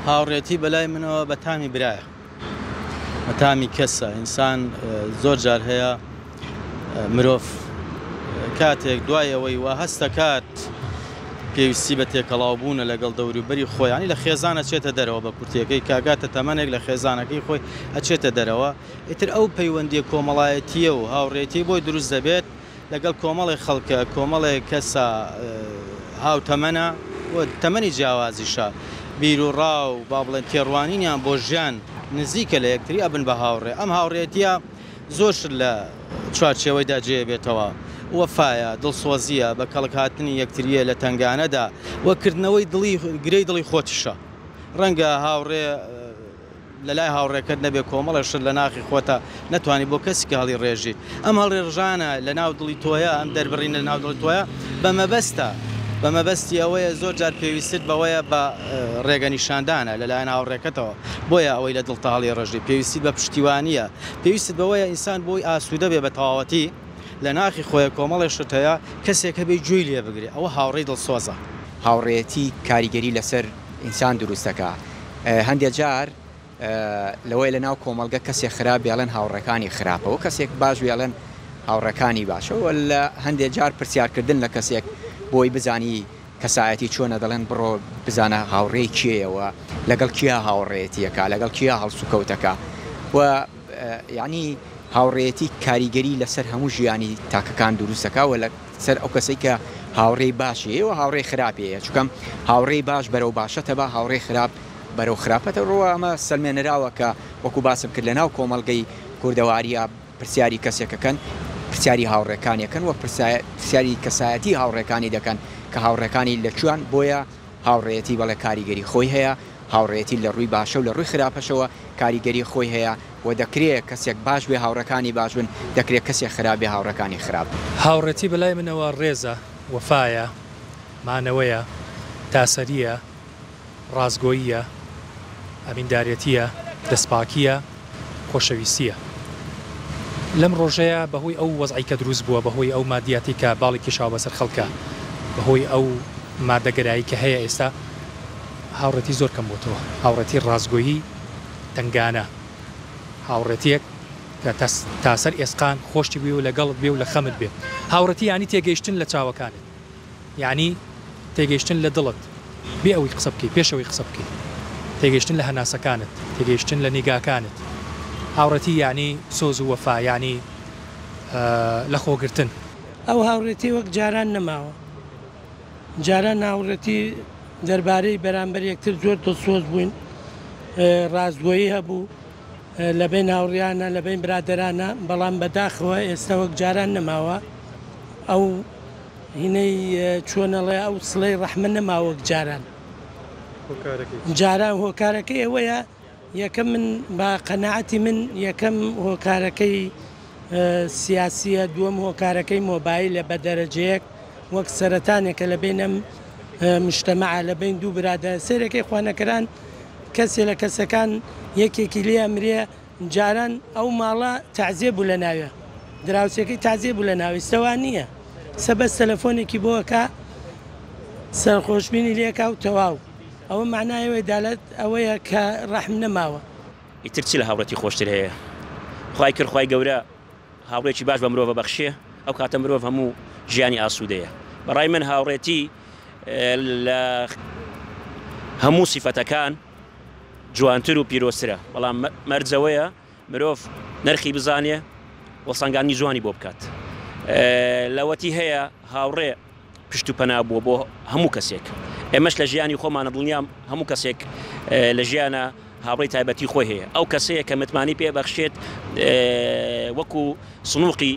هاوڕێتی بەلای منەوە بە تامی برایە، بە تامی کەسە، ئینسان زۆر جار هەیە مرۆڤ کاتێک دوای ئەوەی وا هەست دەکات پێویستی بە تێکەڵاو بوونە لەگەڵ دەوروبەری خۆی، یانی لە خێزان ئەچێتە دەرەوە بە کورتیەکەی کاگاتە تەمەنێک لە خێزانەکەی خۆی ئەچێتە دەرەوە ئیتر ئەو پەیوەندیە کۆمەڵایەتیە و هاوڕێتی بۆی دروست دەبێت لەگەڵ کۆمەڵێک خەڵکە، کۆمەڵێک کەسە هاوتەمەنە و تەمەنی جیاوازیشە، بیروڕا و با بڵێن تێڕوانینیان بۆ ژیان نزیکە لە یەکتری ئەبن بە هاوڕێ. ئەم هاوڕێیەتییە زۆر شت لە چوارچێوەیدا جێ ئەبێتەوە، وەفایە، دڵسۆزییە، بە کەڵک هاتنی یەکترییە لە تەنگانەدا و کردنەوەی دڵی گرێی دڵی خۆتیشە. ڕەنگە هاوڕێ. لە لای هاوڕێکەت نەبێ کۆمەڵێک شت لە ناخی خۆتا نەتوانی بۆ کەسی کە هەڵی ڕێژیت ئەم هەڵیڕژانە لە ناو دڵی تۆیە ئەم دەربڕینە لە ناو دڵی تۆیە بە مەبەستە بە مەبەستی ئەوەیە زۆر جار پێویستت بەوەیە بە ڕێگە نیشاندانە لەلایەن هاوڕێکەتەوە بۆیە ئەوەی لە دڵتا هەڵی ڕێژی پێویستیت بە پشتیوانیە پێویستت بەوەیە ئینسان بۆی ئاسوودە بێ بە تەواوەتی لە ناخی خۆیە کۆمەڵێک شت هەیە کەسێک هەبێ گوێی لێ بگرێ ئەوە هاوڕێی دڵسۆزە. هاوڕێیەتی کاریگەری لەسەر ئینسان دروست دەکا هەندێ جار لەوەی لە ناو کۆمەڵگە کەسێک خراپ بێ ئەڵێن هاوڕێکانی خراپە و کەسێک باش بێ ئەڵێن هاوڕێکانی باشە و لە هەندێ جار پرسیارکردن لە کەسێک بۆی بزانی کەسایەتی چۆنە دەڵێن بڕۆ بزانە هاوڕێی کێیە و لەگەڵ کیا هاوڕێیەتیەکە لەگەڵ کیا هەڵسوکەوتەکە و یعنی هاوڕێیەتی کاریگەری لەسەر هەموو ژیانی تاکەکان دروستەکە و لە سەر ئەو کەسەی کە هاوڕێی باشی هەیە و هاوڕێی خراپی هەیە چونکە هاوڕێی باش بەرەو باشە تەبا هاوڕێی خراپ بەرەو خراپە تەڕوە ئەمە سەلمێنراوە کە وەکو باسم کرد لە ناو کۆمەڵگەی کوردەواریە پرسیاری کەسێکەکەن پرسیاری هاوڕێکانیەکەن وە پرسیاری کەسایەتی هاوڕێکانی دەکەن کە هاوڕێکانی لە کوێن بۆیە هاوڕێیەتی بەڵێ کاریگەری خۆی هەیە هاوڕێیەتی لە ڕووی باشە و لە ڕووی خراپەشەوە کاریگەری خۆی هەیە و دەکرێ کەسێک باش بێ هاوڕێکانی باش بن، دەکرێ کەسێک خراپ بێ هاوڕێکانی خراپ بن. هاوڕێتی بەلای منەوە ڕێزە، وەفایە، مانەوەیە، تاسەرییە، ڕاستگۆییە، ئەمیندارێتییە، دەستپاکییە، خۆشەویستییە. لەم ڕۆژەیا بەهۆی ئەو وەزعەی کە دروست بووە، بەهۆی ئەو مادیاتەی کە باڵی کێشاوە بەسەر خەڵکا، بەهۆی ئەو مادەگەرایی کە هەیە ئێستا، هاوڕێتی زۆر کەم بۆتەوە. هاوڕێتی ڕاستگۆیی تەنگانە، هاوڕێتیەک کە تا سەر ئێسقان خۆشتی بوێ و لەگەڵت بێ و لە خەمت بێ. هاوڕێتی یانی تێگەیشتن لە چاوەکانت، یانی تێگەیشتن لە دڵت بێ ئەوەی قسە بکەی، پێش ئەوەی قسە بکەی، تێگەیشتن لە هەناسەکانت، تێگەیشتن لە نیگاکانت. هاوڕێتی یانی سۆز و وەفا، یانی لەخۆگرتن. ئەو هاوڕێتیە وەک جاران نەماوە. جاران هاوڕێتی دەربارەی بەرامبەر یەکتر زۆر دڵسۆز بووین، ڕاستگۆیی هەبوو لەبەین هاوڕیانە، لەبەین برادەرانە، بەڵام بەداخەوە ئێستا وەک جاران نەماوە. ئەو هینەی چۆن ئەڵێ ئەو سڵەی ڕەحمە نەماوە وەک جاران. جاران هۆکارەکەی ئەوەیە یەکەم من بە قەناعەتی من یەکەم هۆکارەکەی سیاسیە، دووەم هۆکارەکەی مۆبایلە بە دەرەجەیەک وەک سەرەتانێکە لە بەین ئەم مجتەمەعە لە بەین دوو برادا سەیرەکەی خوانەکەران کەسێ لە کەسەکان یەکێکی لێ ئەمرێ جاران ئەو ماڵە تەعزیە بوو لە ناوێ دراوسێکەی تەعزیە بوو لە ناوی ئیستە وا نییە سە بەس تەلەفۆنێکی بۆ ئەکا سەرخۆشبینی لێکا و تەواو ئەوە مەعنای ئەوەیە دالەت ئەوەیە کە ڕەحم نەماوە. ئیتر چ لە هاوڕێتی خۆشتر هەیە؟ خوای کرد خوای گەورە هاوڕێکی باش بە مرۆڤ ئەبەخشێ ئەو کاتە مرۆڤ هەموو ژیانی ئاسوودەیە بەڕای من هاوڕێتی لە هەموو سیفەتەکان جوانتر و پیرۆزترە بەڵام مەرجەوەیە مرۆڤ نرخی بزانێ وەسەنگاندنی جوانی بۆ بکات لەوەتی هەیە هاوڕێ پشت و پەنا بووە بۆ هەموو کەسێک ئێمەش لە ژیانی خۆمانە دڵنیام هەموو کەسێک لە ژیانە هاوڕێی تایبەتی خۆی هەیە ئەو کەسەیە کە متمانەی پێ بەخشێت وەکو سنووقی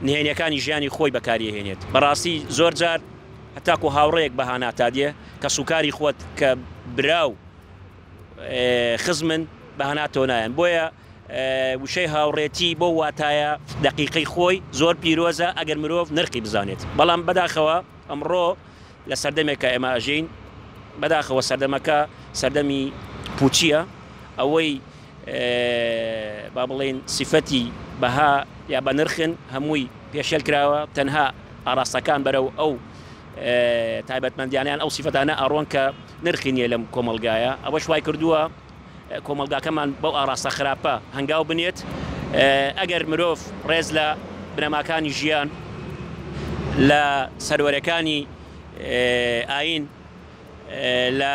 نهێنیەکانی ژیانی خۆی بەکاریهێنێت بەڕاستی زۆر جار هەتاکو هاوڕێیەک بەهاناتا دێ کە سوکاری خۆت کە برا و خزمن بەهاناتەوە نایەن بۆیە وشەی هاوڕێتی بۆ واتایە دەقیقەی خۆی زۆر پیرۆزە ئەگەر مرۆڤ نرخی بزانێت بەڵام بەداخەوە ئەمڕۆ لە سەردەمێکا ئێمە ئەژین بەداخەوە سەردەمەکە سەردەمی پوچیە ئەوەی با بڵێین سیفەتی بەها یا بەنرخن هەمووی پێشێل کراوە تەنها ئاراستەکان بەرەو ئەو تایبەتمەندیانیان ئەو سیفەتانە ئەڕۆن کە نرخی نییە لەم کۆمەڵگایە، ئەوەش وای کردووە کۆمەڵگاکەمان بەو ئاڕاستە خراپە هەنگاو بنێت. ئەگەر مرۆڤ ڕێز لە بنەماکانی ژیان، لە سەروەرەکانی ئایین، لە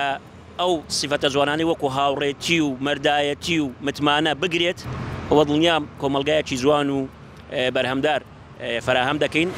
ئەو سیفەتە جوانانەی وەکو هاوڕێتی و مەردایەتی و متمانە بگرێت، ئەوە دڵنیام کۆمەڵگایەکی جوان و بەرهەمدار فەراهەم دەکەین.